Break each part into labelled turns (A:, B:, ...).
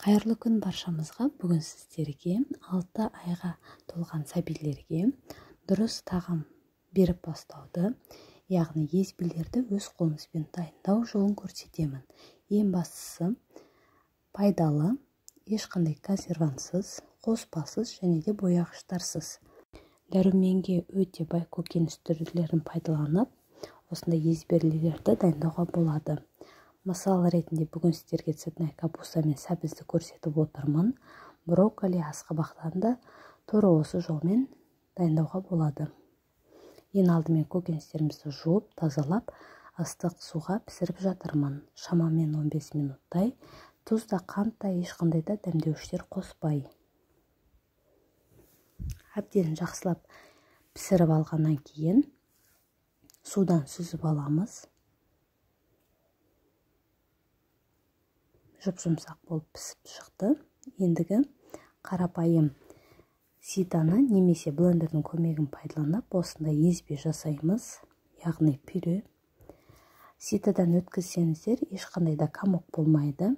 A: Қайырлы күн баршамызға. Бүгін сіздерге 6 айға толған сәбилерге дұрыс тағам беріп бастауды, яғни езбелерді өз қолымызбен дайындау жолын көрсетемін. Ең бастысы пайдалы, ешқандай консервантсыз, қоспасыз және де бояғыштарсыз. Дәруменге өте бай көкөніс түрлерін пайдаланып, осындай езбелерді дайындауға болады. Мысал ретінде бүгін сіздерге цветная капуста мен сәбізді көрсетіп отырмын. Брокколи, асқабақтан да тура осы жолмен дайындауға болады. Ең алдымен көкөністерімізді жуып, тазалап, ыстық суға пісіріп жатырмын. Шамамен 15 минуттай, тұз да, қант та, ешқандай да дәмдеуіштер қоспай. Әбден жақсылап пісіріп алғаннан кейін судан сүзіп аламыз. Жұп-жұмсақ болып пісіп шықты. Ендігі қарапайым ситаны немесе блендердің көмегін пайдаланып, осындай езбе жасаймыз, яғни пюре. Ситадан өткізсеңіздер, ешқандай да комок болмайды.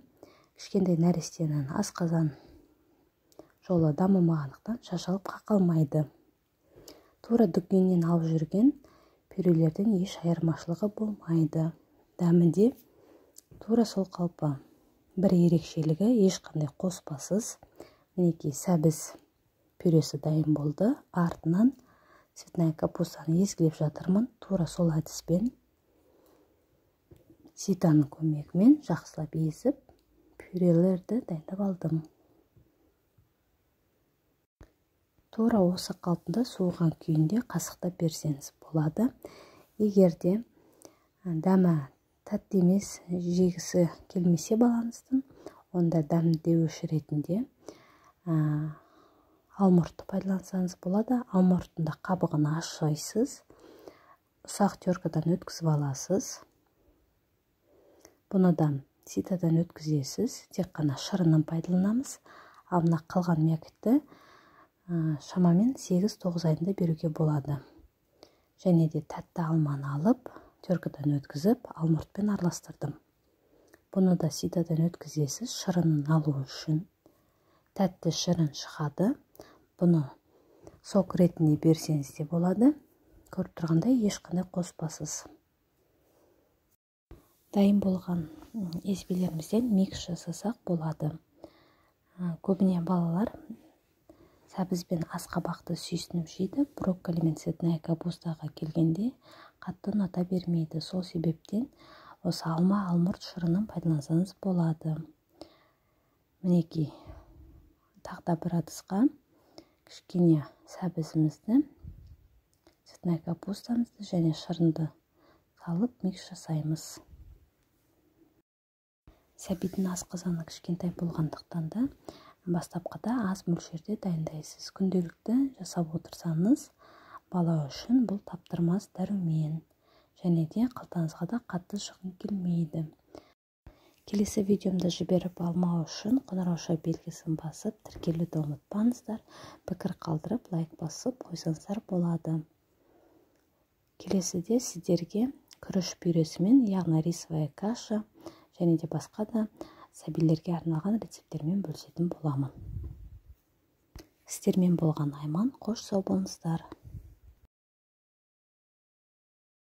A: Кішкентай нәрестенің асқазан жолы дамымағандықтан шашалып қақалмайды. Тура дүкеннен алып жүрген пюрелерден еш айырмашылығы болмайды. Дәмі де тура сол қалпы. Бір ерекшелігі ешқандай қоспасыз. Мінекей сәбіз пюресі дайын болды. Артынан цветная капустаны езгілеп жатырмын. Тура сол әдіспен ситаның көмегімен жақсылап езіп пюрелерді дайындап алдым. Тура осы қалпында суыған күйінде қасықтап берсеңіз болады. Егер де дәмі тәтті емес, жегісі келмесе балаңыздың, онда дәмдеуіш ретінде алмұртты пайдалансаңыз болады. Алмұрттың да қабығын ашайсыз, ұсақ теркадан өткізіп аласыз. Бұны да ситадан өткізесіз, тек қана шырынын пайдаланамыз. Ал мына қалған мякотті шамамен 8-9 айында беруге болады. Және де тәтті алманы алып, теркадан өткізіп, алмұртпен араластырдым. Бұны да ситадан өткізесіз, шырынын алу үшін. Тәтті шырын шығады. Бұны сок ретінде берсеңіз де болады. Көріп тұрғандай ешқандай қоспасыз. Дайын болған езбелерімізден микс жасасақ болады. Көбіне балалар сәбіз бен асқабақты сүйсініп жейді. Брокколи мен цветная капустаға келгенде қатты ұната бермейді. Сол себептен осы алма, алмұрт шырынын пайдалансаңыз болады. Мінекей, тағы да бір ыдысқа кішкене сәбізімізді, цветная капустамызды және шырынды салып микс жасаймыз. Сәбидің асқазаны кішкентай болғандықтан да бастапқыда аз мөлшерде дайындайсыз. Күнделікті жасап отырсаңыз, бала үшін бұл таптырмас дәрумен. Және де қалтаңызға да қатты шығын келмейді. Келесі видеомды жіберіп алмау үшін қоңырауша белгісін басып, тіркелуді ұмытпаңыздар. Пікір қалдырып, лайк басып қойсаңыздар болады. Келесіде сіздерге күріш пюресімен, яғни рисовая каша және де басқа да сәбилерге арналған рецепттермен бөлісетін боламын. Сіздермен болған Айман, қош сау болыңыздар.